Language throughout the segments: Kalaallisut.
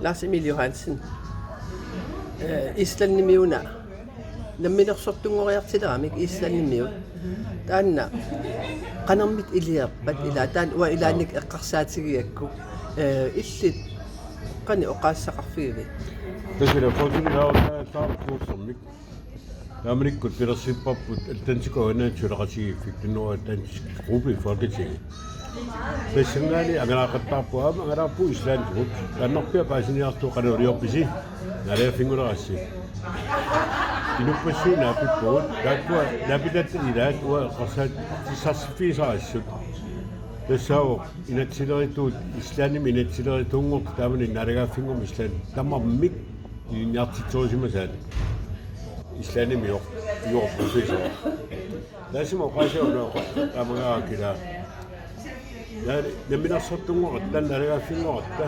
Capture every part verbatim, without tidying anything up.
Lars Emil Johansen. Eh, Islandimiuna. Namminersortunngoriartileramik Islandimiut. Taanna qanermik iliorpat ilaa taanna uanga ilaannik eqqarsaatigigakku. Eh, illit qanoq oqaaseqarfigiviuk? Tassa Folketinget har jo taget et klart kursummik. Taamanikkut pilersipparput Atlantic Øerne suleqatigiiffik, Den Nordatlantiske Gruppe i Folketinget. Tassanngaanniit angalaaqattaarpugut, aamma angalaarpugut islandimut. Taannarpiaq paasiniarlugu qanoq iliorpisi, naalagaaffinngulerassi. Inuppassuit naapippugut, taakkua naapitatta ilaat uanga eqqarsaatissarsiorfigisarassut. Tassaavoq inatsisilerituut, Islandimi inatsisilerituunngortut taamani naalagaaffinngormat Islandit tamarmik ilinniartitserusimasaat Islandimi ioq-, ioq professor. Taassuma oqaasia una oqa-, taamagaara kila. Taava namminersortunngoratta, naalagaaffinngoratta,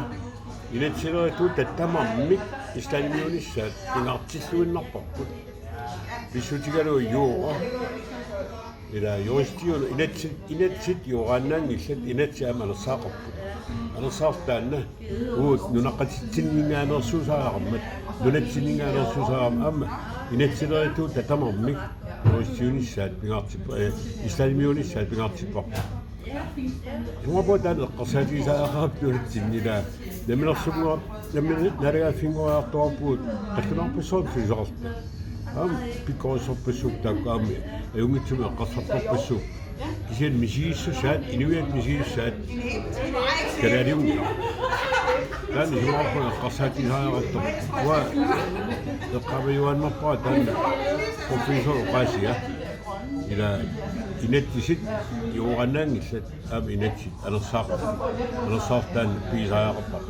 inatsisilerituutta tamarmik Islandimiunissaat pingaartilluinnarparput. Pissutigalugu juura. Ilaa juristiuna inatsit, inatsit juuraannaanngillat, inatsit aamma anersaaqarput. Anersaartaanna uagut nunaqqatitsinninngaanneersuusariaqarmat, nunatsinninngaanneersuusariaqarmat aamma inatsisilerituutta tamarmik juristiunissaat pingaartippa-, eh, Islandimiunissaat pingaartipparput. Imaappoq taanna eqqarsaatigisariaqarput nunatsinni ilaa namminersunngo-, nammineq naalagaaffinngoriartuarpugut qallunaarpassuarnik sulisoqarluta. Aamma pikkorissorpassuupput taakku aamma ajunngitsumik eqqarsartorpassuupput. Kisianni misigissusaat, inuiaat misigissusaat, kalaaliunngilaq. Taanna isumaqarpunga eqqarsaatigisariaqartoq. Uanga eqqaamajuaannarpara taanna professor oqaasia. Ilaa inatsisit juuraannaanngillat aamma inatsit anersaaq-, anersaartaanna pigisariaqarpara.